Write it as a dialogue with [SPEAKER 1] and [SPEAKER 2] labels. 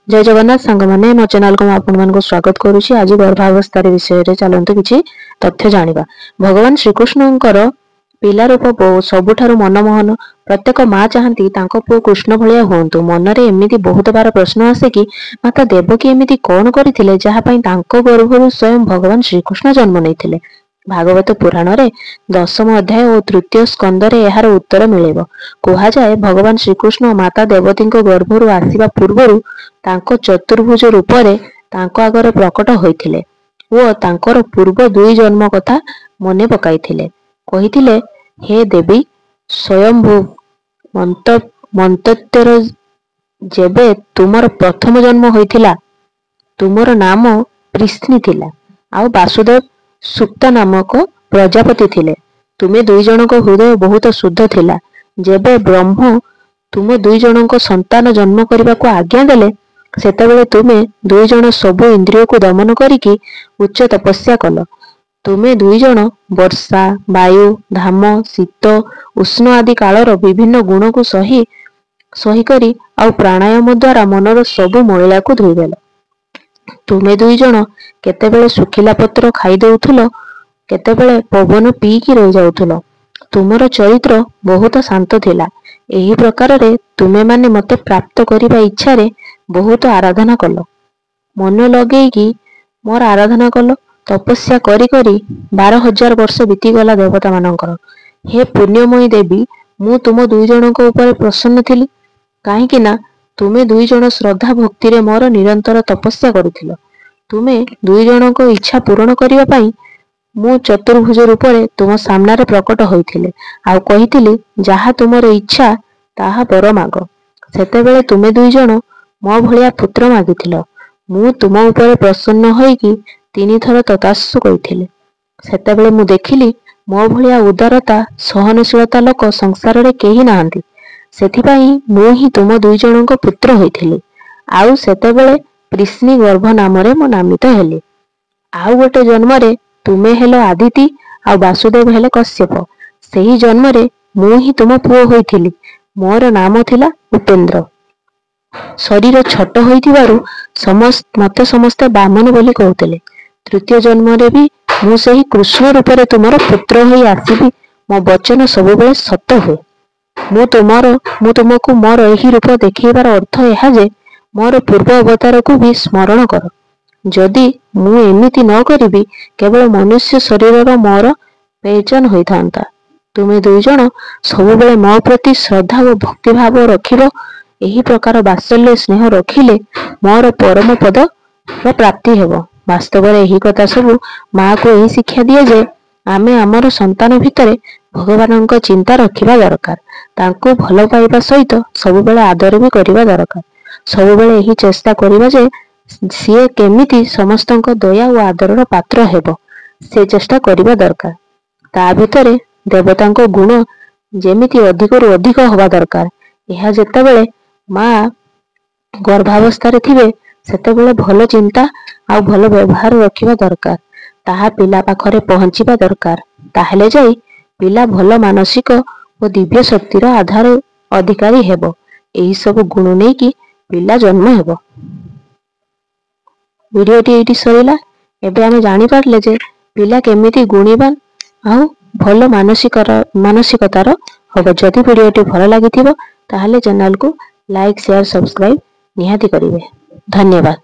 [SPEAKER 1] ଜୟ ଜଗନ୍ନାଥ ସାଙ୍ଗମାନେ, ମୋ ଚ୍ୟାନେଲକୁ ମୁଁ ଆପଣମାନଙ୍କୁ ସ୍ୱାଗତ କରୁଛି। ଆଜି ଗର୍ଭାବସ୍ଥାର ବିଷୟରେ ଚାଲନ୍ତୁ କିଛି ତଥ୍ୟ ଜାଣିବା। ଭଗବାନ ଶ୍ରୀକୃଷ୍ଣଙ୍କର ପିଲା ରୂପ ସବୁଠାରୁ ମନମୋହନ। ପ୍ରତ୍ୟେକ ମା ଚାହାନ୍ତି ତାଙ୍କ ପୁଅ କୃଷ୍ଣ ଭଳିଆ ହୁଅନ୍ତୁ। ମନରେ ଏମିତି ବହୁତ ବାର ପ୍ରଶ୍ନ ଆସେ କି ମାତା ଦେବକୀ ଏମିତି କଣ କରିଥିଲେ ଯାହା ପାଇଁ ତାଙ୍କ ଗର୍ଭରୁ ସ୍ୱୟଂ ଭଗବାନ ଶ୍ରୀକୃଷ୍ଣ ଜନ୍ମ ନେଇଥିଲେ। ଭାଗବତ ପୁରାଣରେ ଦଶମ ଅଧ୍ୟାୟ ଓ ତୃତୀୟ ସ୍କନ୍ଦରେ ଏହାର ଉତ୍ତର ମିଳିବ। କୁହାଯାଏ, ଭଗବାନ ଶ୍ରୀକୃଷ୍ଣ ମାତା ଦେବତୀଙ୍କ ଗର୍ଭରୁ ଆସିବା ପୂର୍ବରୁ ତାଙ୍କ ଚତୁର୍ଭୁଜ ରୂପରେ ତାଙ୍କ ଆଗରେ ପ୍ରକଟ ହୋଇଥିଲେ ଓ ତାଙ୍କର ପୂର୍ବ ଦୁଇ ଜନ୍ମ କଥା ମନେ ପକାଇଥିଲେ। କହିଥିଲେ, ହେ ଦେବୀ, ସ୍ୱୟମ୍ଭୁ ମନ୍ତତ୍ୱର ଯେବେ ତୁମର ପ୍ରଥମ ଜନ୍ମ ହୋଇଥିଲା, ତୁମର ନାମ ପ୍ରିସ୍ନି ଥିଲା ଆଉ ବାସୁଦେବ ସୁପ୍ତ ନାମକ ପ୍ରଜାପତି ଥିଲେ। ତୁମେ ଦୁଇ ଜଣଙ୍କ ହୃଦୟ ବହୁତ ଶୁଦ୍ଧ ଥିଲା। ଯେବେ ବ୍ରହ୍ମ ତୁମ ଦୁଇ ଜଣଙ୍କ ସନ୍ତାନ ଜନ୍ମ କରିବାକୁ ଆଜ୍ଞା ଦେଲେ, ସେତେବେଳେ ତୁମେ ଦୁଇ ଜଣ ସବୁ ଇନ୍ଦ୍ରିୟକୁ ଦମନ କରିକି ଉଚ୍ଚ ତପସ୍ୟା କଲ। ତୁମେ ଦୁଇ ଜଣ ବର୍ଷା, ବାୟୁ, ଧାମ, ଶୀତ, ଉଷ୍ଣ ଆଦି କାଳର ବିଭିନ୍ନ ଗୁଣକୁ ସହି ସହି କରି ଆଉ ପ୍ରାଣାୟାମ ଦ୍ୱାରା ମନର ସବୁ ମଇଳାକୁ ଧୋଇଦେଲ। ତୁମେ ଦୁଇ ଜଣ କେତେବେଳେ ଶୁଖିଲା ପତ୍ର ଖାଇଦଉଥିଲ, କେତେବେଳେ ପବନ ପିଇକି ରହିଯାଉଥିଲ। ତୁମର ଚରିତ୍ର ବହୁତ ଶାନ୍ତ ଥିଲା। ଏହି ପ୍ରକାରରେ ତୁମେମାନେ ମତେ ପ୍ରାପ୍ତ କରିବା ଇଚ୍ଛାରେ ବହୁତ ଆରାଧନା କଲ। ମନ ଲଗେଇକି ମୋର ଆରାଧନା କଲ। ତପସ୍ୟା କରି କରି 12,000 ବର୍ଷ ବିତିଗଲା ଦେବତା ମାନଙ୍କର। ହେ ପୁଣ୍ୟମୟୀ ଦେବୀ, ମୁଁ ତୁମ ଦୁଇ ଜଣଙ୍କ ଉପରେ ପ୍ରସନ୍ନ ଥିଲି, କାହିଁକି ନା ତୁମେ ଦୁଇ ଜଣ ଶ୍ରଦ୍ଧା ଭକ୍ତିରେ ମୋର ନିରନ୍ତର ତପସ୍ୟା କରୁଥିଲ। ତୁମେ ଦୁଇ ଜଣଙ୍କ ଇଚ୍ଛା ପୂରଣ କରିବା ପାଇଁ ମୁଁ ଚତୁର୍ଭୁଜ ରୂପରେ ତୁମ ସାମ୍ନାରେ ପ୍ରକଟ ହୋଇଥିଲି ଆଉ କହିଥିଲି, ଯାହା ତୁମର ଇଚ୍ଛା ତାହା ବର ମାଗ। ସେତେବେଳେ ତୁମେ ଦୁଇ ଜଣ ମୋ ଭଳିଆ ପୁତ୍ର ମାଗିଥିଲ। ମୁଁ ତୁମ ଉପରେ ପ୍ରସନ୍ନ ହୋଇକି ତିନିଥର ତଥାସ୍ତୁ କହିଥିଲି। ସେତେବେଳେ ମୁଁ ଦେଖିଲି ମୋ ଭଳିଆ ଉଦାରତା, ସହନଶୀଳତା ଲୋକ ସଂସାରରେ କେହି ନାହାନ୍ତି। ସେଥିପାଇଁ ମୁଁ ହିଁ ତୁମ ଦୁଇ ଜଣଙ୍କ ପୁତ୍ର ହୋଇଥିଲି ଆଉ ସେତେବେଳେ ପ୍ରିସ୍ନି ଗର୍ଭ ନାମରେ ମୁଁ ନାମିତ ହେଲି। ଆଉ ଗୋଟେ ଜନ୍ମରେ ତୁମେ ହେଲ ଆଦିତି ଆଉ ବାସୁଦେବ ହେଲେ କଶ୍ୟପ। ସେହି ଜନ୍ମରେ ମୁଁ ହିଁ ତୁମ ପୁଅ ହୋଇଥିଲି। ମୋର ନାମ ଥିଲା ଉପେନ୍ଦ୍ର। ଶରୀର ଛୋଟ ହୋଇଥିବାରୁ ମତେ ସମସ୍ତେ ବାମନ ବୋଲି କହୁଥିଲେ। ତୃତୀୟ ଜନ୍ମରେ ବି ମୁଁ ସେହି କୃଷ୍ଣ ରୂପରେ ତୁମର ପୁତ୍ର ହୋଇ ଆସିବି। ମୋ ବଚନ ସବୁବେଳେ ସତ ହୁଏ। ମୁଁ ତୁମକୁ ମୋର ଏହି ରୂପ ଦେଖେଇବାର ଅର୍ଥ ଏହା ଯେ ମୋର ପୂର୍ବ ଅବତାରକୁ ବି ସ୍ମରଣ କର। ଯଦି ମୁଁ ଏମିତି ନ କରିବି, କେବଳ ମନୁଷ୍ୟ ଶରୀରର ମୋର ପେହଚାନ ହୋଇଥାନ୍ତା। ତୁମେ ଦୁଇ ଜଣ ସବୁବେଳେ ମୋ ପ୍ରତି ଶ୍ରଦ୍ଧା ଓ ଭକ୍ତିଭାବ ରଖିବ। ଏହି ପ୍ରକାର ବାତ୍ସଲ୍ୟ ସ୍ନେହ ରଖିଲେ ମୋର ପରମ ପଦ ର ପ୍ରାପ୍ତି ହେବ। ବାସ୍ତବରେ ଏହି କଥା ସବୁ ମାକୁ ଏହି ଶିକ୍ଷା ଦିଏ ଯେ ଆମେ ଆମର ସନ୍ତାନ ଭିତରେ ଭଗବାନଙ୍କ ଚିନ୍ତା ରଖିବା ଦରକାର। ତାଙ୍କୁ ଭଲ ପାଇବା ସହିତ ସବୁବେଳେ ଆଦର ବି କରିବା ଦରକାର। ସବୁବେଳେ ଏହି ଚେଷ୍ଟା କରିବା ଯେ ସିଏ କେମିତି ସମସ୍ତଙ୍କ ଦୟା ଓ ଆଦରର ପାତ୍ର ହେବ, ସେ ଚେଷ୍ଟା କରିବା ଦରକାର। ତା ଭିତରେ ଦେବତାଙ୍କ ଗୁଣ ଯେମିତି ଅଧିକରୁ ଅଧିକ ହବା ଦରକାର। ଏହା ଯେତେବେଳେ ମା ଗର୍ଭାବସ୍ଥାରେ ଥିବେ, ସେତେବେଳେ ଭଲ ଚିନ୍ତା ଆଉ ଭଲ ବ୍ୟବହାର ରଖିବା ଦରକାର। ତାହା ପିଲା ପାଖରେ ପହଞ୍ଚିବା ଦରକାର। ତାହେଲେ ଯାଇ ପିଲା ଭଲ ମାନସିକ ଓ ଦିବ୍ୟ ଶକ୍ତିର ଆଧାର ଅଧିକାରୀ ହେବ। ଏହି ସବୁ ଗୁଣ ନେଇକି ପିଲା ଜନ୍ମ ହେବ। ଭିଡିଓଟି ଏଇଠି ସରିଲା। ଏବେ ଆମେ ଜାଣିପାରିଲେ ଯେ ପିଲା କେମିତି ଗୁଣିବାନ ଆଉ ଭଲ ମାନସିକତାର ହବ। ଯଦି ଭିଡିଓଟି ଭଲ ଲାଗିଥିବ, ତାହେଲେ ଚ୍ୟାନେଲକୁ ଲାଇକ୍, ସେୟାର, ସବସ୍କ୍ରାଇବ ନିହାତି କରିବେ। ଧନ୍ୟବାଦ।